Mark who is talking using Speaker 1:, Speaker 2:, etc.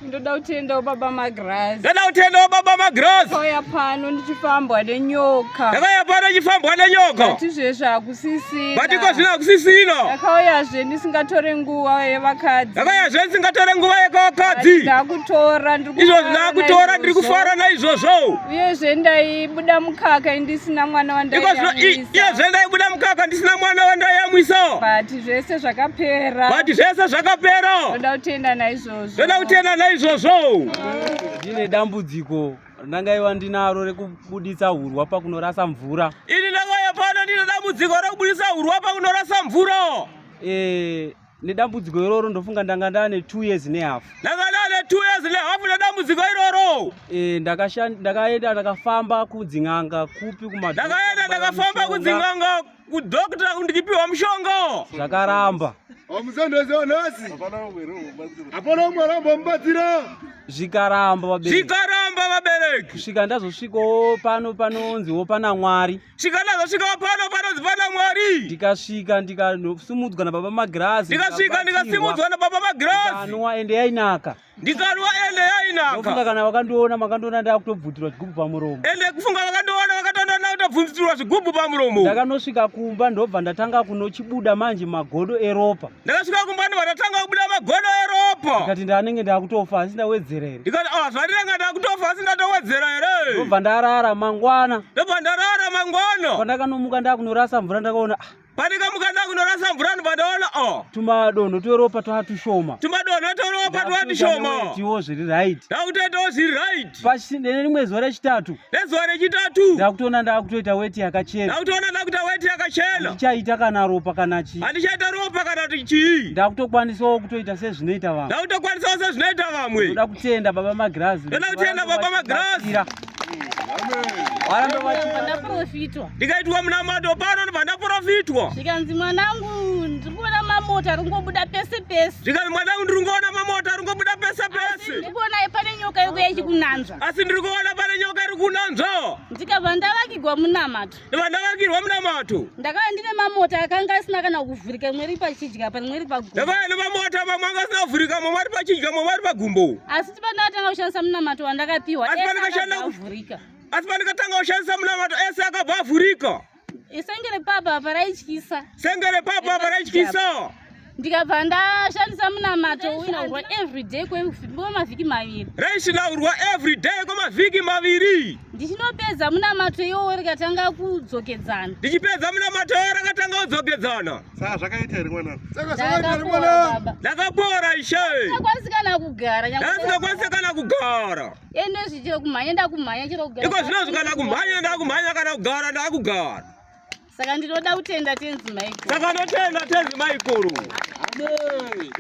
Speaker 1: Ndoda kutendawo baba Magirazi.
Speaker 2: Ndoda kutendawo baba Magirazi.
Speaker 1: Ndakauya pano ndichifambwa nenyoka.
Speaker 2: Ndakauya pano ndichifambwa nenyoka.
Speaker 1: But izvezvi hakusisina.
Speaker 2: But iko zvino hakusisina.
Speaker 1: Ndakauyazve ndisingatore nguva yevakadzi.
Speaker 2: Ndakauyazve ndisingatore nguva yevakadzi.
Speaker 1: Ndakutora ndiri
Speaker 2: Izvozvi ndakutora ndiri kufara naizvozvo.
Speaker 1: Uyezve ndaibuda mukaka ndisina mwana wandaiyamwisa.
Speaker 2: Uyezve ndaibuda mukaka ndisina mwana wandaiyamwisa.
Speaker 1: But zvese zvakapera.
Speaker 2: But zvese zvakapera.
Speaker 1: Ndoda kutenda naizvozvo.
Speaker 2: Ndoda kutenda naizvozvo.
Speaker 3: Ndine dambudziko randangaiva ndinaro rekubuditsa hurwa pakunorasa mvura.
Speaker 2: Ini ndakauya pano ndine dambudziko rekubuditsa hurwa pakunorasa mvura.
Speaker 3: Eh, nedambudziko iroro ndofunga ndanga ndane 2 years nehafu.
Speaker 2: Ndanga ndane 2 years nehafu nedambudziko iroro.
Speaker 3: Eh, ndakaenda ndakafamba kudzin'anga kupi kuma
Speaker 2: Ndakaenda ndakafamba kudzin'anga kudokta ndikipiwa mushonga.
Speaker 3: Zvakaramba.
Speaker 4: Omuzendozo nhasi. Hapana umwe arambomubatsira.
Speaker 3: Zvikaramba vabereki.
Speaker 2: Zvikaramba vabereki.
Speaker 3: Kusvika ndazosvikawo pano panonziwo pana Mwari.
Speaker 2: Svika ndazosvikawo pano panonzi pana Mwari.
Speaker 3: Ndikasvika ndikasimudzwa nababa Magirazi.
Speaker 2: Ndikasvika ndikasimudzwa nababa Magirazi.
Speaker 3: Ndikanwa ende yainaka.
Speaker 2: Ndikanwa ende yainaka.
Speaker 3: Ndofunga kana vakandiona makandiona ndakutobvutirwa chigubhu pamuromo.
Speaker 2: Ende kufunga vakandiona vakandiona ndakutobvutirwa zvigubhu pamuromo.
Speaker 3: Ndakanosvika kumba ndobva ndatanga kunochibuda manje magodo eropa.
Speaker 2: Ndakasvika kumba ndobva ndatanga kubuda magodo eropa.
Speaker 3: Ndikati ndanenge ndakutofa asi ndawedzera here?
Speaker 2: Ndikati ah zvandinenge ndakutofa asi ndatowedzera here?
Speaker 3: Ndobva ndarara mangwana.
Speaker 2: Ndobva ndarara mangwana.
Speaker 3: Pandakanomuka ndakunorasa mvura ndakaona ah
Speaker 2: Pandikamuka ndakunorasa mvura ndobva ndaona oh.
Speaker 3: Tumadonho tweropa twatushoma.
Speaker 2: Tumadonho tweropa twatushoma.
Speaker 3: Tiwo zviri right.
Speaker 2: Ndakutoitawo zviri right.
Speaker 3: Pachine rimwe zuva rechitatu.
Speaker 2: Nezuva rechitatu.
Speaker 3: Ndakutoona ndakutoita weti yakachena.
Speaker 2: Ndakutoona ndakuita weti yakachena.
Speaker 3: Handichaita kana ropa kana chii.
Speaker 2: Handichaita ropa kana kuti chii.
Speaker 3: Ndakutokwanisawo kutoita sezvinoita vamwe.
Speaker 2: Ndakutokwanisawo sezvinoita vamwe.
Speaker 3: Ndoda kutenda baba Magirazi.
Speaker 2: Ndoda kutenda baba Magirazi.
Speaker 5: Ndaprofitwa.
Speaker 2: Ndikaitwa munamato pano ndobva ndaprofitwa.
Speaker 5: Zvikanzi mwanangu ndiri kuona mamota ari kungobuda pese pese.
Speaker 2: Zvikanzi mwanangu ndiri kuona mamota ari kungobuda pese pese.
Speaker 5: Ndiri kuona pane nyoka iri kuuya ichikunanzva.
Speaker 2: Asi ndiri kuona pane nyoka iri kunanzva.
Speaker 5: Ndikabva ndavakigwa munamato.
Speaker 2: Ndikabva ndavakirwa munamato.
Speaker 5: Ndakava ndine mamota akanga asina kana kuvhurika rimwe riri pachidya apa rimwe riri pagumbo.
Speaker 2: Ndakava ndine mamota mamwe anga asina kuvhurika mamwe ari pachidya mamwe ari pagumbo.
Speaker 5: Asi pandakatanga kushandisa munamato wandakapiwa
Speaker 2: Asi
Speaker 5: ese
Speaker 2: pandakashanda
Speaker 5: akabva avhurika.
Speaker 2: Asi pandakatanga kushandisa munamato ese akabva avhurika.
Speaker 5: Sengere papa apa raityisa.
Speaker 2: Sengere papa apa raityisa.
Speaker 5: Ndikabva ndashandisa munamato uinaurwa everyday kwemavhiki maviri.
Speaker 2: Raisinaurwa everyday kwemavhiki maviri.
Speaker 5: Ndichinopedza munamato iwowo rikatanga kudzokedzana.
Speaker 2: Ndichipedza munamato iwowo rakatanga kudzokedzana.
Speaker 4: Saka zvakaita here mwana? Saka zvakaita here mwana?
Speaker 2: Ndakapora ishe.
Speaker 5: Ndakwanisi kana kugara.
Speaker 2: Ndakwanisi kana kugara.
Speaker 5: Ende zvichiro kumhanya ndakumhanya chero kugara.
Speaker 2: Iko zvinozvi kana kumhanya ndakumhanya kana kugara ndakugara.
Speaker 5: Saka ndinoda kutenda Tenzi Maikuru.
Speaker 2: Saka ndotenda Tenzi Maikuru.
Speaker 4: Amen.